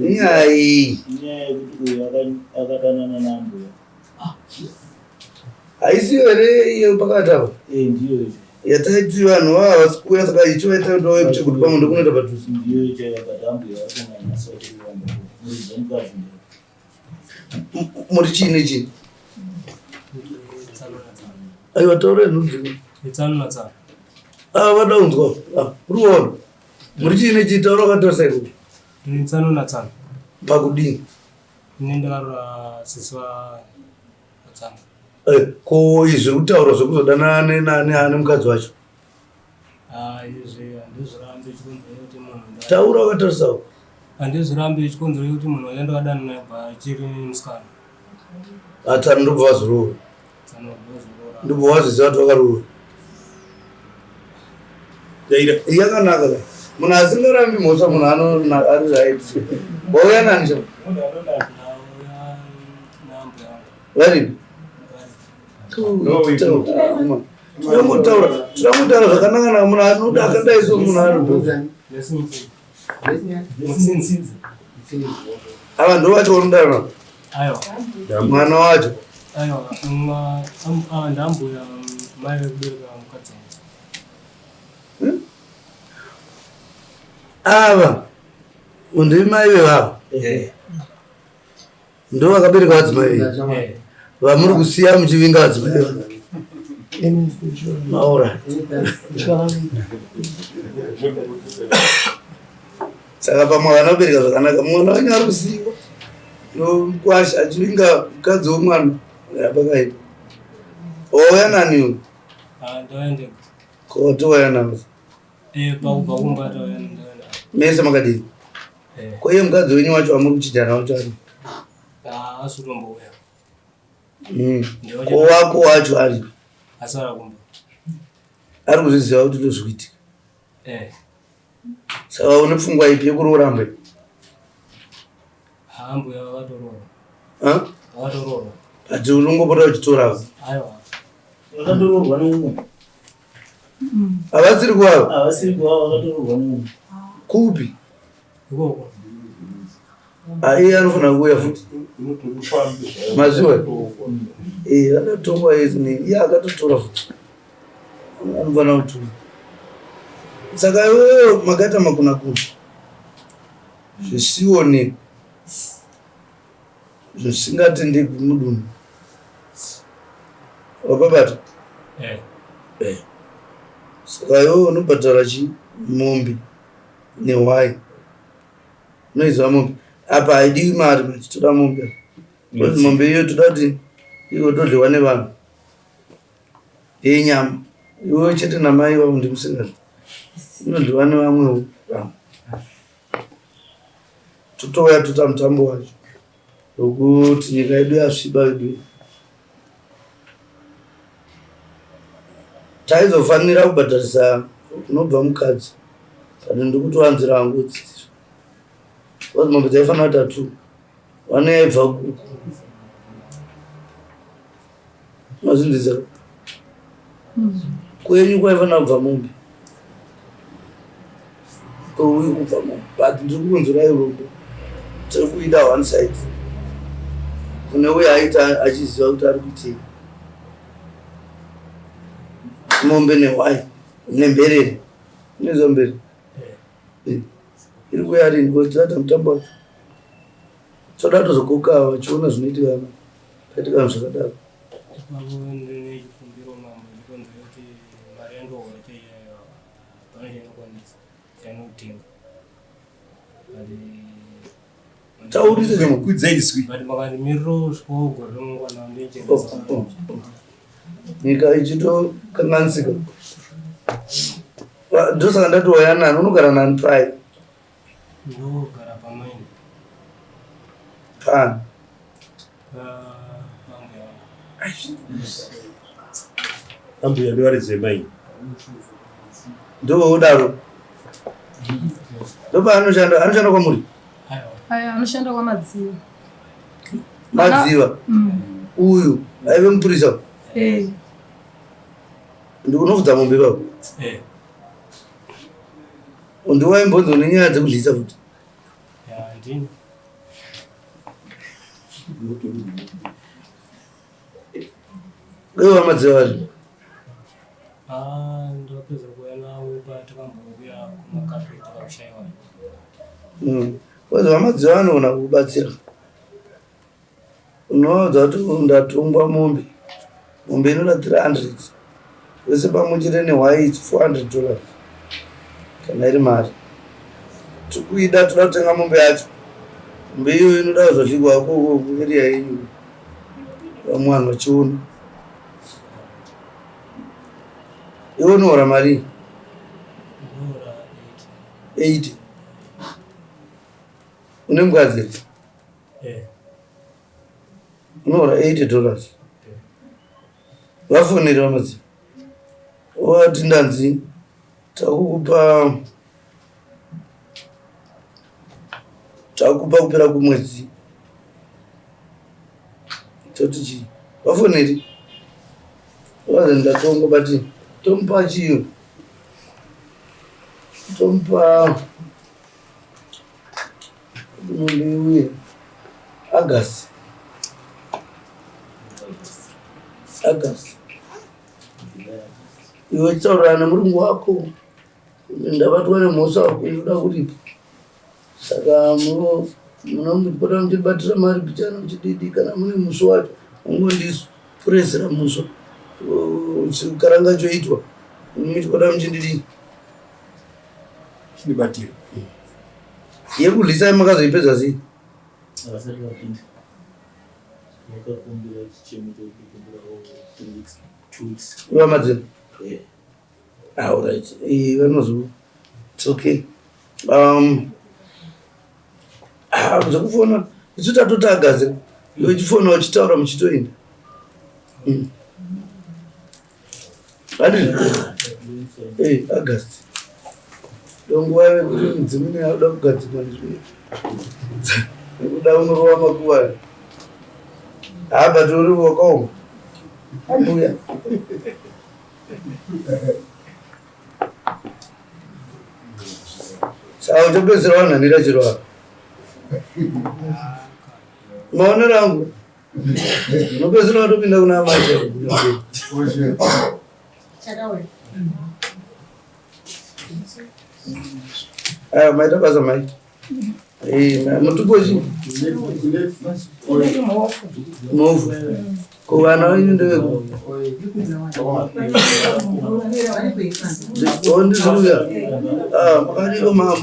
Inyaya iyi. Inyaya yekuti uyu akadanana naambuya. Haisiyo here iyo pakati apa? Eh, ndiyo iyo. Yataiti vanhu vava havasi kuuya saka ichivaita kuti vauye kuchekuti pamwe ndokunoita padhuze. Ndiyo chaiyo but ambuya vakanyanyisa kuti muridzi wemukadzi ndiye. Muri chii nechii? Aiwa taura inonzi. Tsano natsano. Ah, vada kunzwa. Ah, uri kuona. Muri chii nechii taura wakatarisa ikoko. Ndine tsano natsano. Pakudini? Ini ndakarora sisi vatsano. Eh, ko izvi zviri kutaurwa zvekuzodanana nemukadzi wacho? Ah, izvi handizvirambi chikonzero chekuti munhu Taura wakatarisa uko. Handizvirambi chikonzero chekuti munhu wacho ndakadana naye kubva achiri musikana. Atsano ndobva vazoroora. Tsano ndobva vazoroora. Ndobva waziziva kuti vakaroora. Yakanaka ka. Munhu asingarambi mhosva munhu ano ari right. Wauya nani chama? Varipi? Tinongotaura tinongotaura zvakanaka na munhu anoda akadai so munhu anoda. Ava ndo vacho vanoda navo. Aiwa. Mwana wacho. Aiwa, ndambuya mai vekubereka mukadzi wangu. Hmm? Ava ndimai vevava. Eh. Ndo vakabereka vadzimai venyu. Eh. Vamuri kusiya muchivinga vadzimai venyu. Maura. Saka pamwe havana kubereka zvakanaka. Mwana wenyu ari kusiiwa. Nomukwasha achivinga mukadzi womwana. Pakaipa. Wauya nani uyu? Ah, ndauya ndega. Ko touya nani? Eh, pakubva kumba tauya ndauya. Mese makadini? Eh. Ko iye mukadzi wenyu wacho wamuri kuchijana wacho ari? Ah, asi kutombouya. Ko wako wacho ari? Asara kumba. Ari kuzviziva kuti ndozvikuitika. Eh. Saka une pfungwa ipi yekuroora mbe? Ah, mbuya vakatoroora. Ha? Vakatoroora. But unongopota uchitora. Aiwa. Vakatoroorwa neumwe. Havasiri kwavo? Havasiri kwavo, vakatoroorwa neumwe. Kupi? Ikoko. Ah, iye anofanira kuuya futi. Maziwa? Eh, akatongwa iye iye akatotora futi. Anofanira kutora. Saka iwewe makaita makunakuna. Zvisionekwi. Zvisingatendekwi mudunhu. Wapabata? Eh. Eh. Saka iwewe unobhadhara chi mombe nehwai. Unoiziva mombe. Apa haidiwi mari manje toda mombe. Because mombe iyo toda kuti igotodyiwa nevanhu. Yenyama. Iwewe chete namai vavo ndimusingadyi. Inodyiwa nevamwewo vanhu. Totouya toita mutambo wacho. Wekuti nyika yedu yasviba yedu. Taizofanira kubhadharisa kunobva mukadzi. But ndikutowanzira hangu dzidziso. Because mombe dzaifanira kuita two. One yaibva kuku. Mazvinzwisisa? Kwenyu kwaifanira kubva mombe. Kweuyu kubva mombe. But ndiri kukunzwirai rudo. Tiri kuida one side. Kune uyo aita achiziva kuti ari kuitei. Mombe nehwai nemberere. Unoziva mberere? Eh. Iri kuuya rini? Because tinoita mutambo wacho. Toda tozokoka vachiona zvinoitika paitika zvakadaro. Ipapo ndine chikumbiro mambo chikonzero kuti mari yandohora chaiyo hapana chainokwanisa chainotenga. But Taurisa chimwe. Kwidza izwi. But makandimiriro kusvikawo gore remangwana ndochengesa. Oh, oh, oh. Nyika ichitokanganisika. Ndosaka ndati wauya nani unogara nani pai? Ndogara pamaini. Pani. Ambuya ndivaridze mai. Ndoudaro. Ndopaanoshanda, anoshanda kwamuri? Ayo anoshanda kwaMadziva. Madziva. Uyu aive mupurisa. Eh. Ndikunobvudza mombe ipapo. Eh. Ndiwaimbonzi une nyaya dzekudlisa futi. Ya ndini. Ivo vamadziva vari Ah, ndakapedza kuuya navo patakambouya kumakape takakushaiwa. Because vamadziva vanogona kukubatsira. Unovaudza kuti ndatongwa mombe, mombe inoda 300 vese pamwe chete nehwai its $400 kana iri mari. Tikuida toda kutenga mombe yacho. Mombe iyoyo inoda kuzodyiwa ikoko kuarea yenyu vamwe vanhu vachiona. Iwe unohora marii? Ndinohora 80. 80. Une mukadzi here? Eh. Unohora $80. Vafonere vamadzi. Wati ndanzi takukupa takupa kupera kumwedzi. Toti chii? Vafoneri. Vazi ndatongo but tomupa chiyo. Tomupa mombe iuye August. August. Iwe taurirana nemurungu wako. Ndabatwa nemhosva ndoda kuripa. Saka munomupota muchibatira mari pichana muchididi kana mune musi wacho mungondipuresera muswa. Chikaranga choitwa. Muchipota muchindidii? Chindibatira. Yekurwisa makazoipedza sei? Havasati vapinda. Vakakumbira chichemo chekukumbirawo 3 weeks, 2 weeks. Vamadziro. Eh. All right. Vanozo. It's okay. Zvekufona isu tatoti agadzira. Iwe uchifona uchitaura muchitoenda. Handizvo? August. Ndonguva yekuti mudzimu inoda kugadzirwa nezvimwe. Nekuda unorova makuva. Ah, but uri wakaoma. Ambuya. Saka uchapedzisira wanhanira chiro apa. Maonero angu. Unopedzisira watopinda kuna amai chaivo. Chakauya. Aya, maita basa mai. Mutupo chi? Inoti mhofu. Mhofu. Ko vana venyu ndeveku? Vari kuifa. Ndizouya. Ah, makadiko mambo.